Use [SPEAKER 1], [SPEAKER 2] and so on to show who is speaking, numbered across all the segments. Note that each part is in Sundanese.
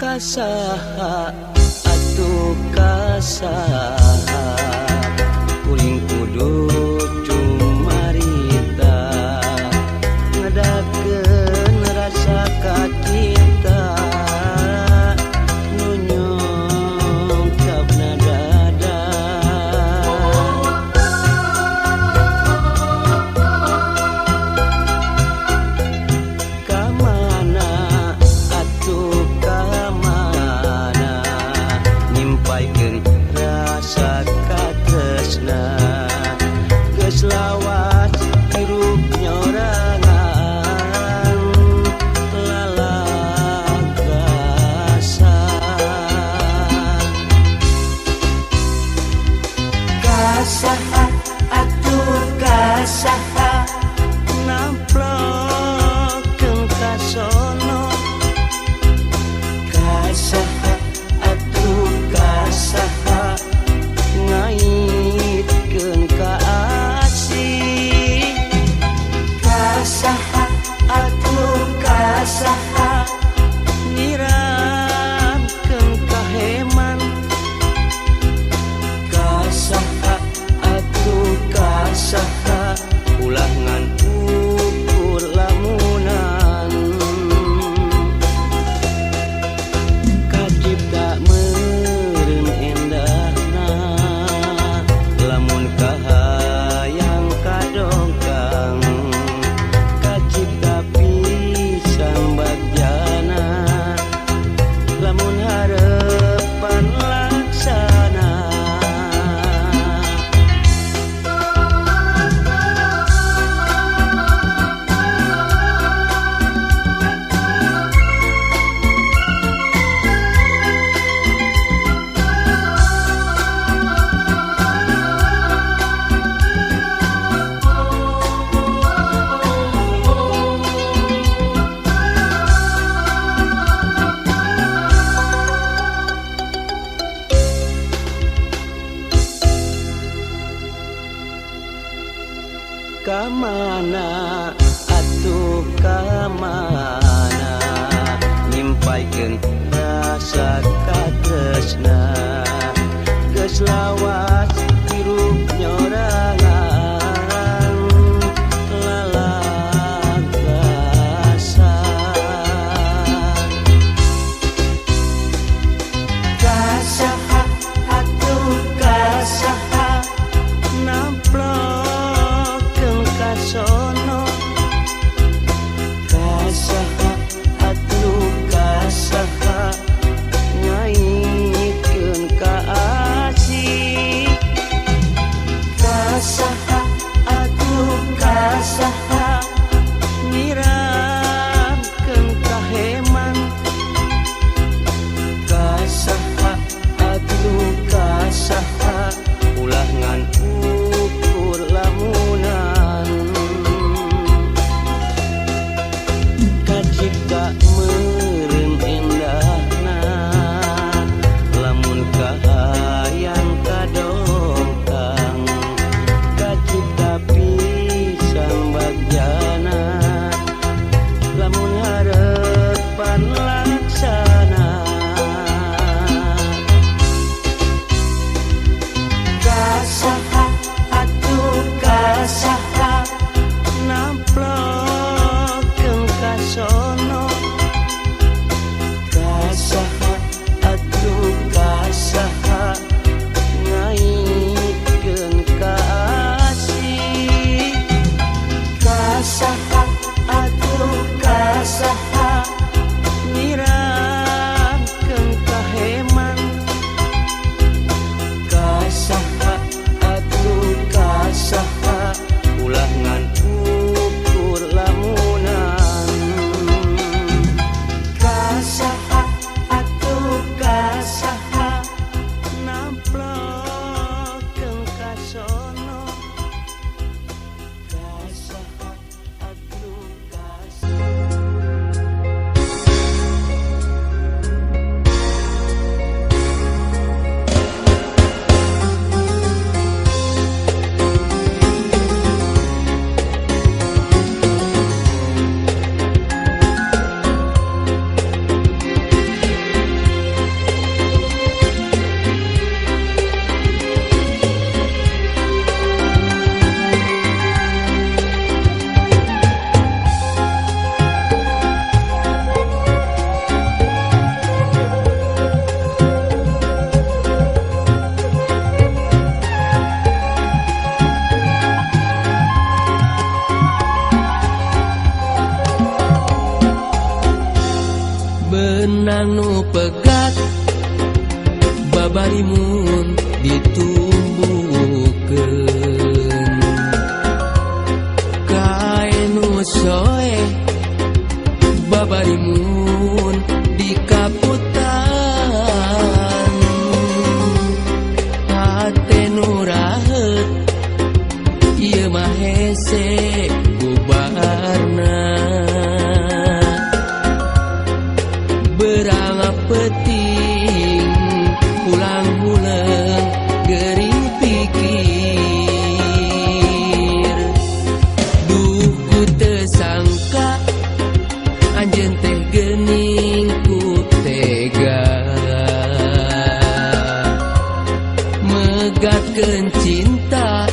[SPEAKER 1] Kasaha atuh kasaha kuring kudu cumarita ngadakeun rasa ka cinta nu nyungkapna dada. Kamana atuh kamana nyimpaikeun rasa katresna geus lawas hirup nyorangan lalagasan. Kasaha atuh kasaha namplokeun kasono. Kasaha atuh kasaha ngaitkeun ka asih. Kasaha atuh kasaha nyiramkeun kaheman. Kasaha atuh kasaha ulah ngan ukur lamunan. Kacipta meureun endahna lamun kahayang kadongkang kacipta pisan bagjana lamun harepan laksana. Kamana atuh kamana nyimpaikeun rasa katresna geus lawas hirup nyorangan lalagasan. Kasaha atuh kasaha namplokeun kasono. Kasaha atuh kasaha
[SPEAKER 2] Benang nu pegat babarimun ditumbuhkeun. Kae nu soeh babarimun dikaputan. Hate nu raheut ieu mah hese bubarna. Berang peting pulang huleung gering pikir. Duh ku teu sangka anjeun teh geuning ku tega megatkeun cinta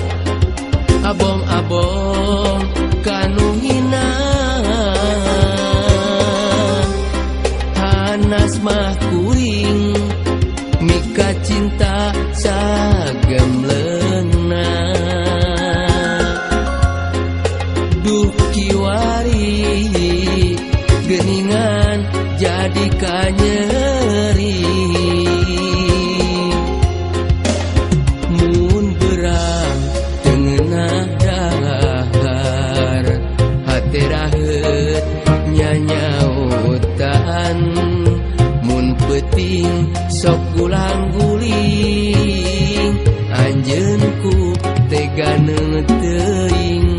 [SPEAKER 2] abong-abong kanu hina. Hanas mah kuring mika cinta sagemleungna. Duh kiwari geuningan jadi kanyeri. Mun berang teu ngeunah dahar hate raheut nyanyautan. Mun peuting sok gulang guling anjeun ku tega teuing.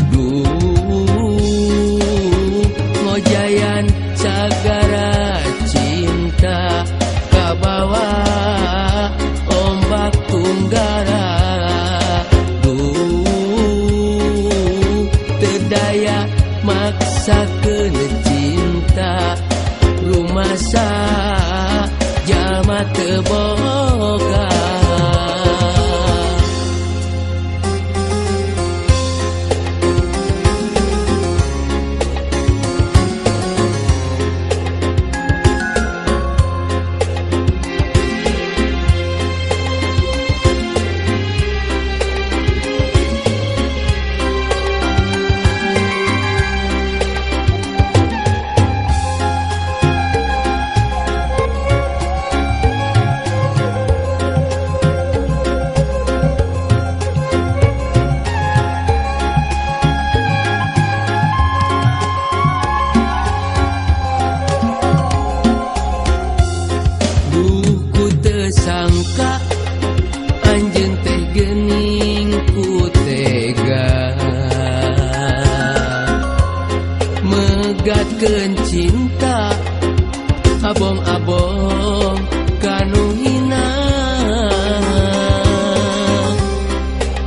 [SPEAKER 2] Duh ngojayan sagara cinta kabawa ombak tunggara. Duh teu daya maksakeun cinta rumasa jalma teu boga. Sangka anjeun teh geuning ku tega megatkeun cinta abong-abong kanu hina.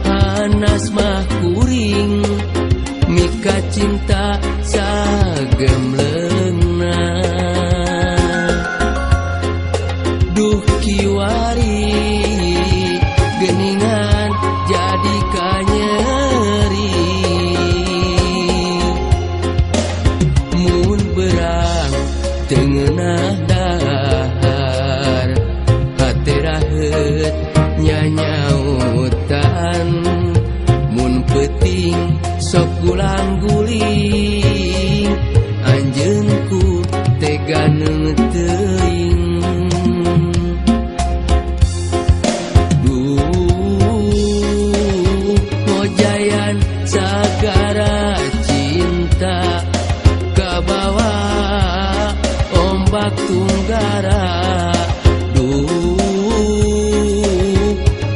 [SPEAKER 2] Hanas mah kuring mika cinta sagemleungna. Duh kiwari geuningan jadi kanyeri. Mun berang teu ngeunah dahar hate raheut nyanyautan. Mun peuting sok gulang guling anjeun ku tega teuing. Sagara cinta kabawa ombak tunggara. Duh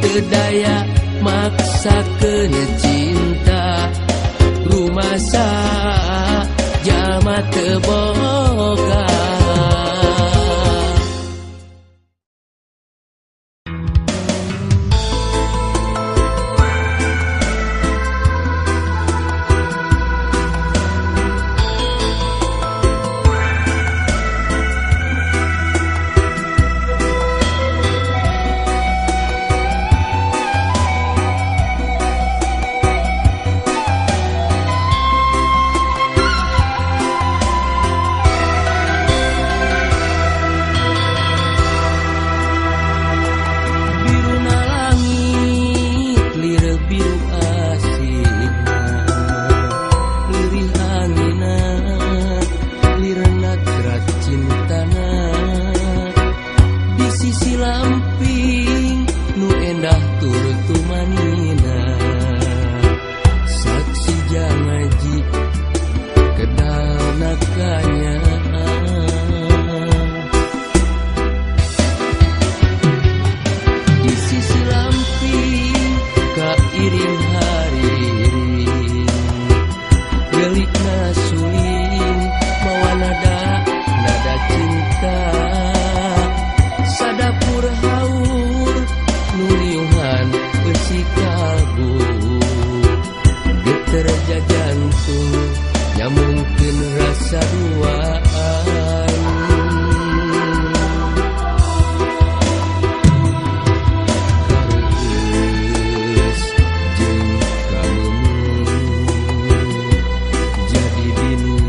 [SPEAKER 2] teu daya maksakeun cinta rumasa jalma teu boga. Gelikna suling mawa nada nada cinta sadapur haur nu riuhan eusi kalbu geter jajantung nyambungkeun rasa duaan. Kareueus jeung kameumeuh jadi bini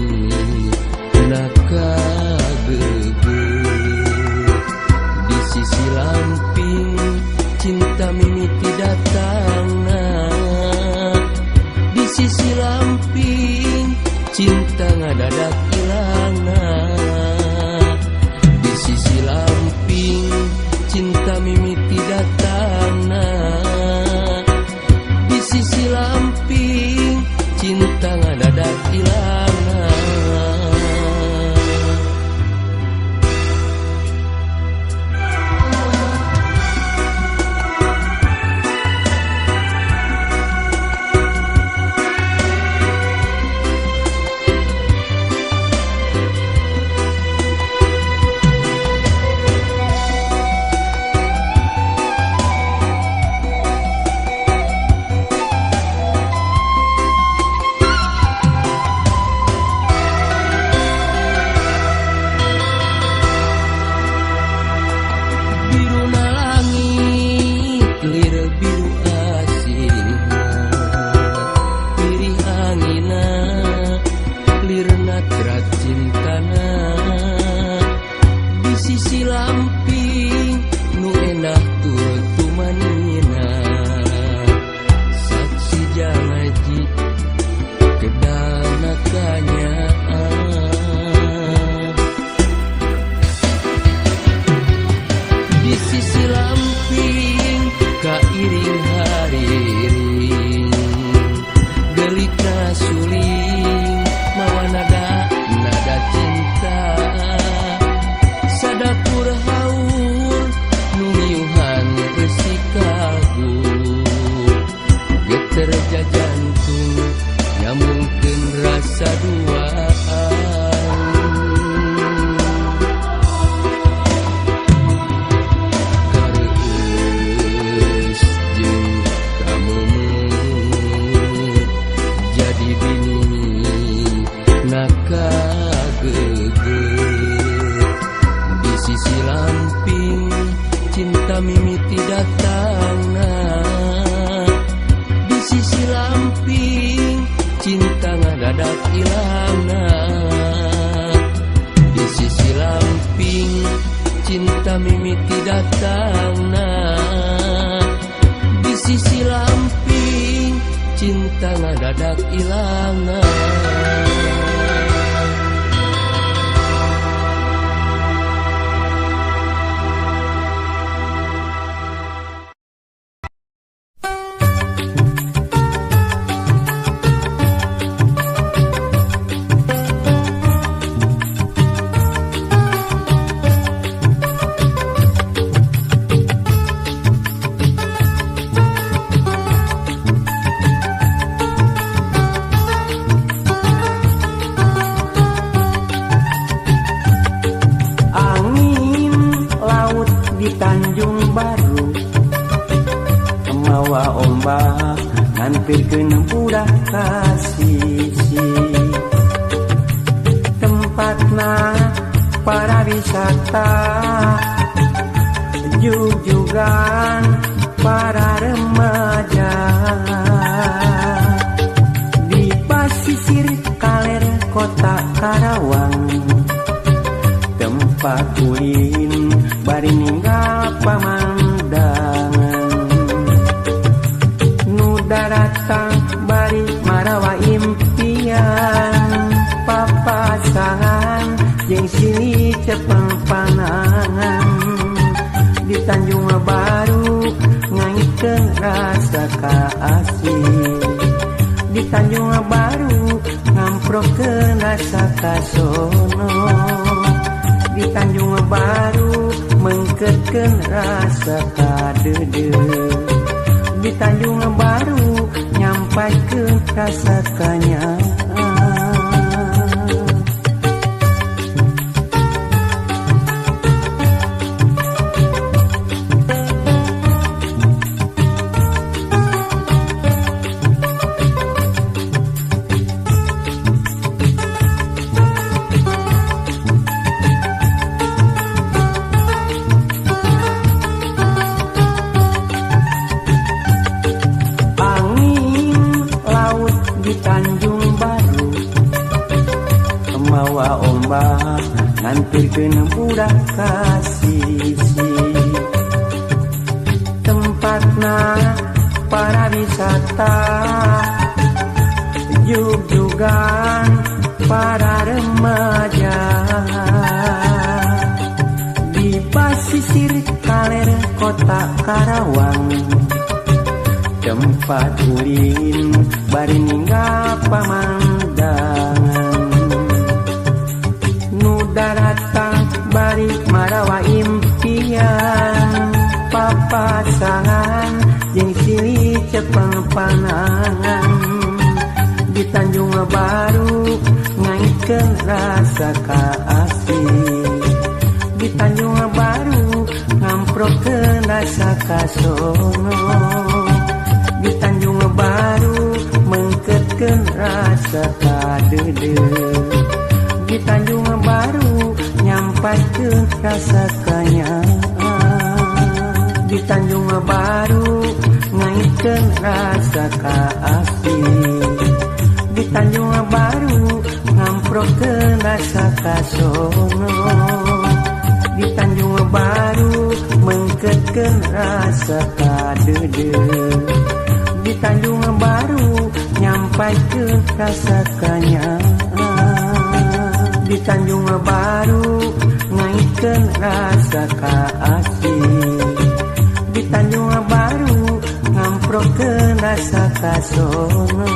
[SPEAKER 2] na kageugeuh di sisi lamping cinta mimiti datangna di sisi lamping cinta ngadadak ilangna di sisi lamping cinta mimiti datangna di sisi lamping cinta ngadadak ilangna. Biruna langit lir biru asihna pirih angina lirna trat cintana di sisi lamping nu endah tur tumanina saksi jangaji kedana kanyaah. Di sisi lamping kairing hariring gelikna suling mawa nada nada cinta sadapur haur nu miuhan eusi kalbu geter jajantung nyambungkeun rasa duaan. Kareueus jeung kameumeuh jadi bini na kageugeuh di sisi lamping cinta mimiti datangna di sisi lamping cinta ngadadak ilangna di sisi lamping cinta mimiti datangna di sisi lamping cinta ngadadak ilangna.
[SPEAKER 1] Angin laut di Tanjung Baru mawa ombak nganpirkeun budak ka sisi tempatna para wisata jujugan para remaja di pasisir kaler kota Karawang tempat ulin bari ninggal pamandangan nu daratang bari marawa impian papasangan jeung sini cepeng panangan di Tanjung Baru ngaitkeun rasa kaasih di Tanjung Baru ngamprokeun rasa kasono di Tanjung Baru mengketkeun rasa kadeudeuh di Tanjung Baru nyampaikeun rasa kanyaah. Mawa ombak ngantirkeun budak ka sisi. Tempatna para wisata jugjugan para remaja. Di pasisir kaler kota Karawang, tempat ulin bari ninggal pamandangan. Nu daratang bari marawa impian, papasangan jeung silih cepeng panangan. Di Tanjung Baru ngaitkeun rasa kaasih, di Tanjung Baru ngamprokeun rasa kasono, di Tanjung Baru mengketkeun rasa kadeudeuh, di Tanjung Baru nyampaikeun rasa kanyaah, di Tanjung Baru ngaitkeun rasa kaasih, di Tanjung Baru ngamprokeun rasa kasono, di Tanjung Baru mengketkeun rasa kadeudeuh, di Tanjung Baru nyampaikeun rasa kanyaah, di Tanjung Baru ngaitkeun rasa kaasih, di Tanjung Baru ngamprokeun rasa kasono,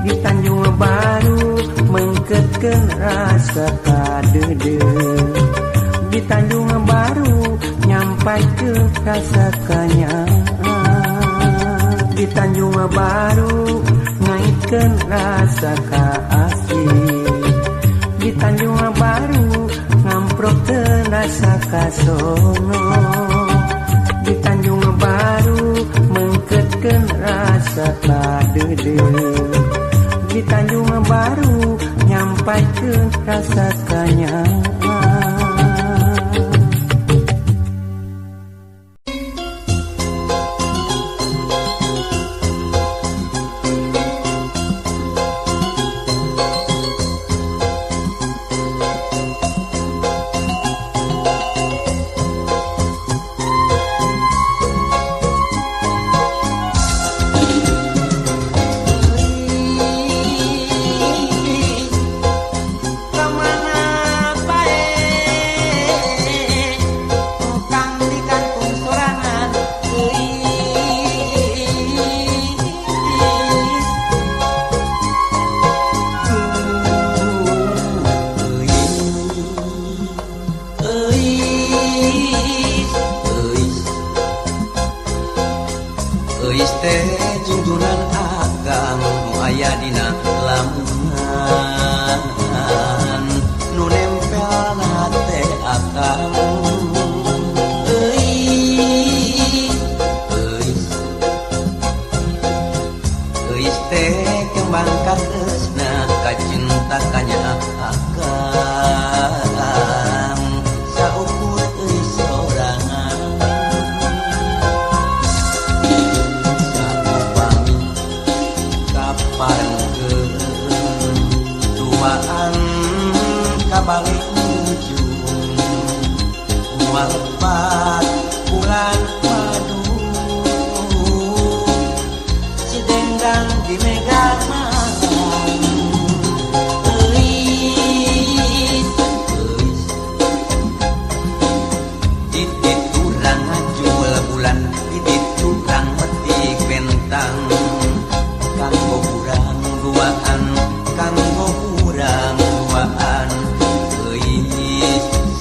[SPEAKER 1] di Tanjung Baru mengketkeun rasa kadeudeuh, di Tanjung Baru nyampaikeun rasa kanyaah, di Tanjung Baru ngaitkeun rasa kaasih, di Tanjung Baru ngamprokeun rasa kasono, di Tanjung Baru mengketkeun rasa kadeudeuh, di Tanjung Baru nyampaikeun rasa kanyaah.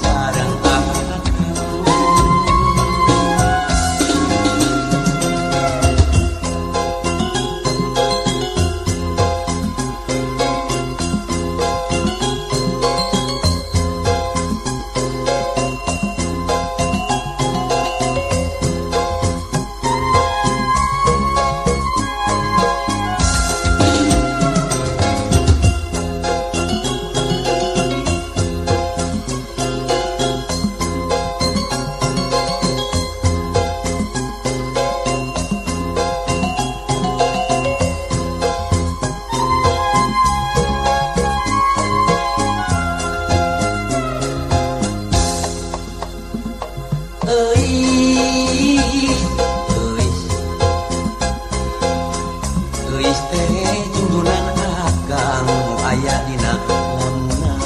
[SPEAKER 2] Sarang akang. aya dina lamunan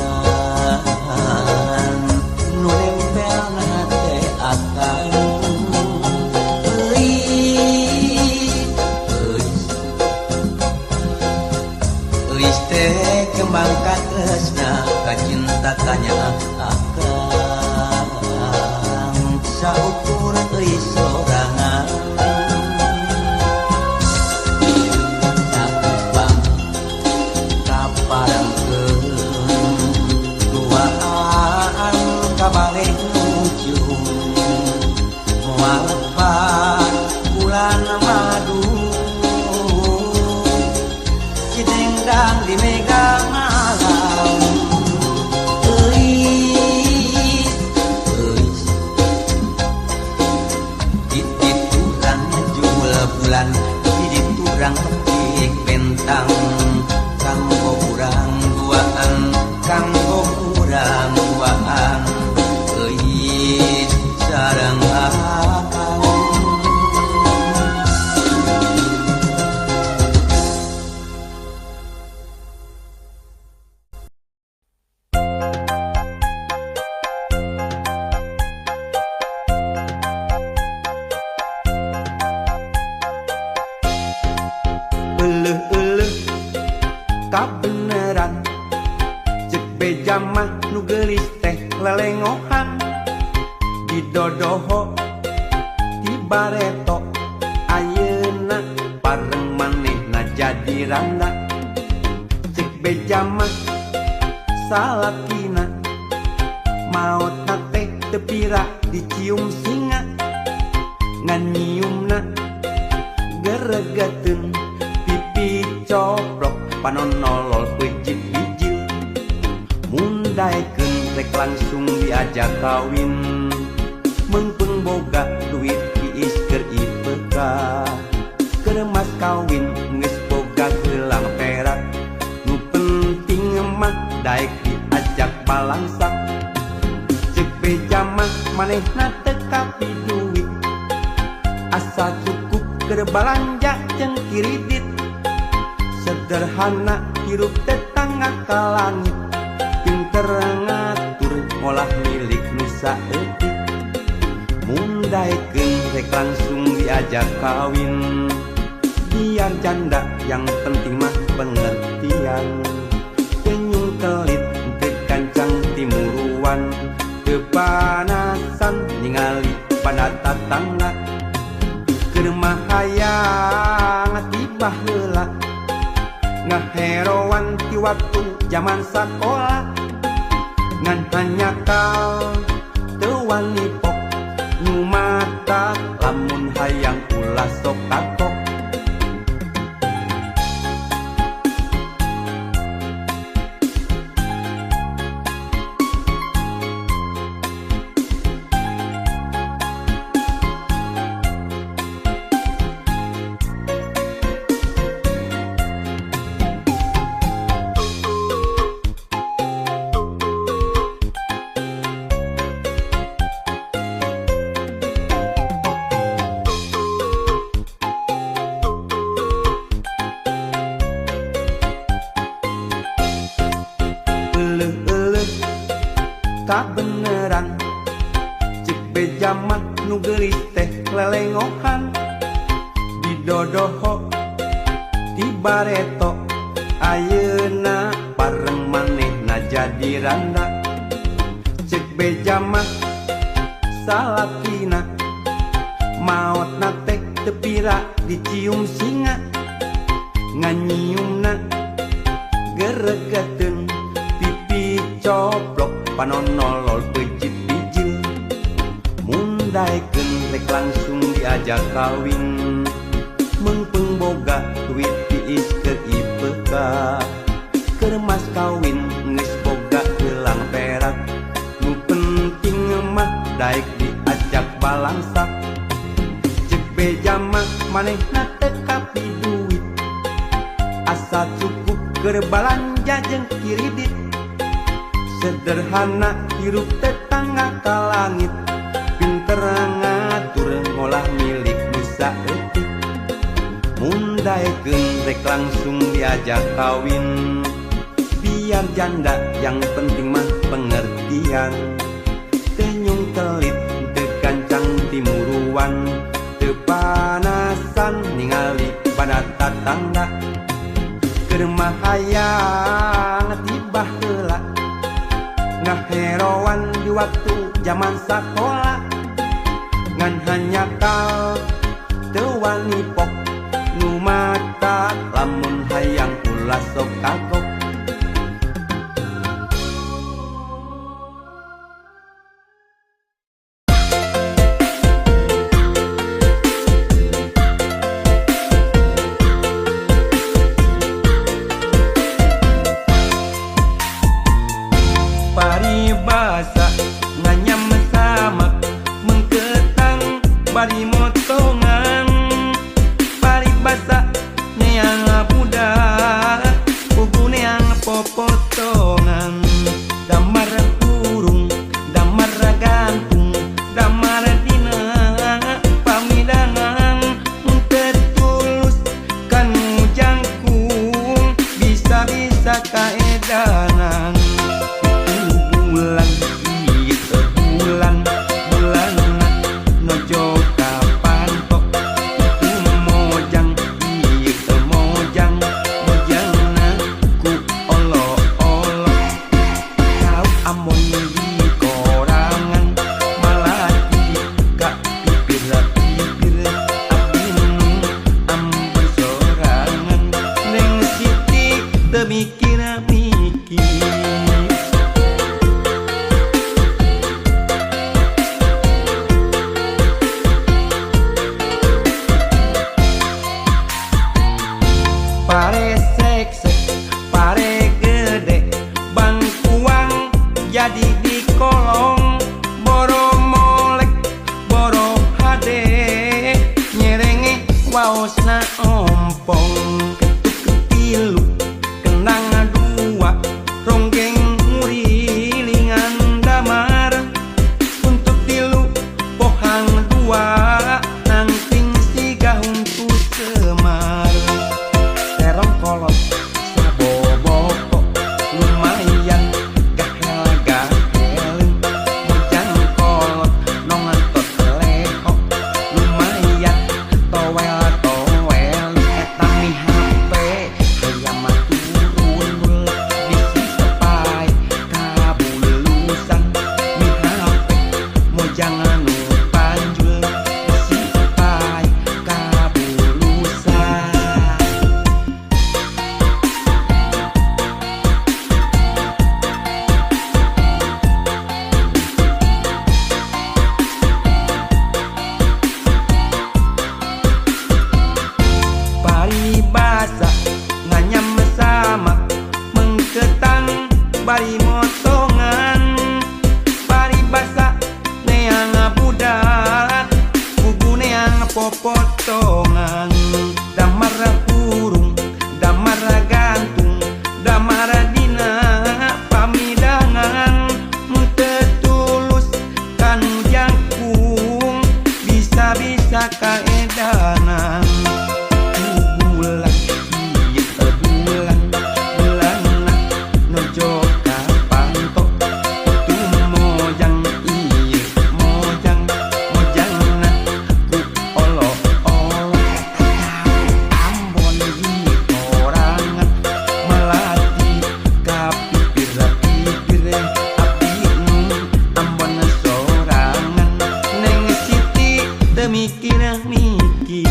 [SPEAKER 2] nu nempelna teh akang. Euis teh kembang katresna kacinta tanya akang saukur euis sorangan. Sakupang kaparengkeun duaan kabaleh ujung moal lepat bulan madu cidengdang di mega malam. Euis euis diturang jul bulan diturang petik bentang kanggo urang duaan kanggo urang duaan euis sareng akang.
[SPEAKER 1] Euleuh-euleuh kabeneran cek beja mah nu geulis teh lelengohan didodoho ti bareto ayeuna pareng manehna jadi randa. Cek beja mah salakina maotna teh teu pira dicium singa ngan nyiumna geregeteun pipi coplok panon nolol peucit bijil mun daekeun rek langsung diajak kawin meungpeung boga duit tiis keur ipeka keur mas kawin geus boga gelang perak nu penting mah daek diajak balangsak. Cek beja mah manehna teu kapi duit asa cukup keur balanja jeung kiridit sederhana hirup tetangga ka langit pinter ngatur ngolah milik nu saeutik mun daekeun rek langsung diajak kawin biar janda yang penting mah pengertian tenyung kelit teu kancang timuruan teu panasan ningali pada tatangga keur mah hayang tiba heula ngaheroan ti waktu jaman sakola ngan hanyakal teu wani pok nu mata lamun hayang ulah sok takok. Euleuh-euleuh kabeneran cek beja mah nu geulis teh lelengohan didodoho ti bareto ayeuna pareng manehna jadi randa. Cek beja mah salakina maotna teh teu pira dicium singa ngan nyiumna geregeteun pipi coplok panon nolol peucit bijil mun daekeun rek langsung diajak kawin meungpeung boga duit tiis keur ipeka keur mas kawin geus boga gelang perak nu penting mah daek diajak balangsak. Cek beja mah manehna teu kapi duit asa cukup keur balanja jeung kiridit sederhana hirup tetangga ka langit pinter ngatur ngolah milik nu saeutik mun daekeun rek langsung diajak kawin. Biar janda yang penting mah pengertian. Teu nyungkelit teu gancang timuruan, teu panasan ningali pada tatangga. Keur mah hayang tibah heula ngaheroan di waktu zaman sakola. Ngan hanjakal teu wani pok nu mata, lamun hayang ulah sok kagok. Paribasa nganyam samak mengketang bari motongan, paribasa neang budak pugu neang popotongan. Damar hurung damar gantung damar dina pamidangan, tetulus kanu jangkung bisa-bisa kaedanan. Bulan ieu bulan bulanna nojo kapantok, itu mojang ieu mojang mojangna ku olo-olo. Kau amon di korangan malati ka pipir-pipir, abdi nu ambon sorangan Neng Siti teu mikir-mikir. Pare seksek pare gede bangkuang jadi di kolong, boro molek boro hade nyerenge waosna ompong. Ketuk tilu kendang dua ronggeng ngurilingan damar, untuk tilu pohang dua nangting siga huntu semar. Terong kolot saboboko lumayan gahel gaheleun, mojang kolot nongentot lehok lumayan towel towel. Eta mi HP hayam mah turun bisi tepai kabulusan, mi HP mojang anu panjul bisi tepai kabulusan. Paribasa nganyam samak mengketang bari motongan, paribasa neang budak pugu neang popotongan. Damar hurung damar gantung damar dina pamidangan, tetulus kanu jangkung bisa-bisa kaedanan. Bulan ieu bulan bulanna nojo kapantok, itu mojang ieu mojang mojangna ku olo-olo. Ambon di korangan malati ka pipir-pipir, abdi nu ambon sorangan Neng Siti teu mikir-mikir.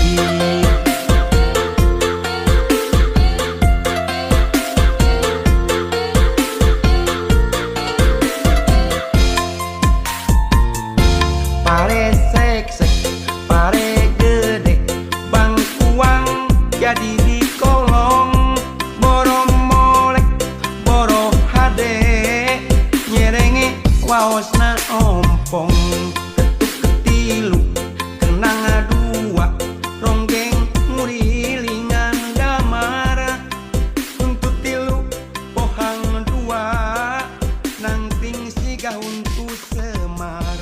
[SPEAKER 1] Pare seksek pare gede bangkuang jadi di kolong, boro molek boro hade nyerenge waosna ompong. Ketuk ketilu kenang dua ronggeng ngurilingan damar, untuk tilu pohang dua nangting siga huntu semar.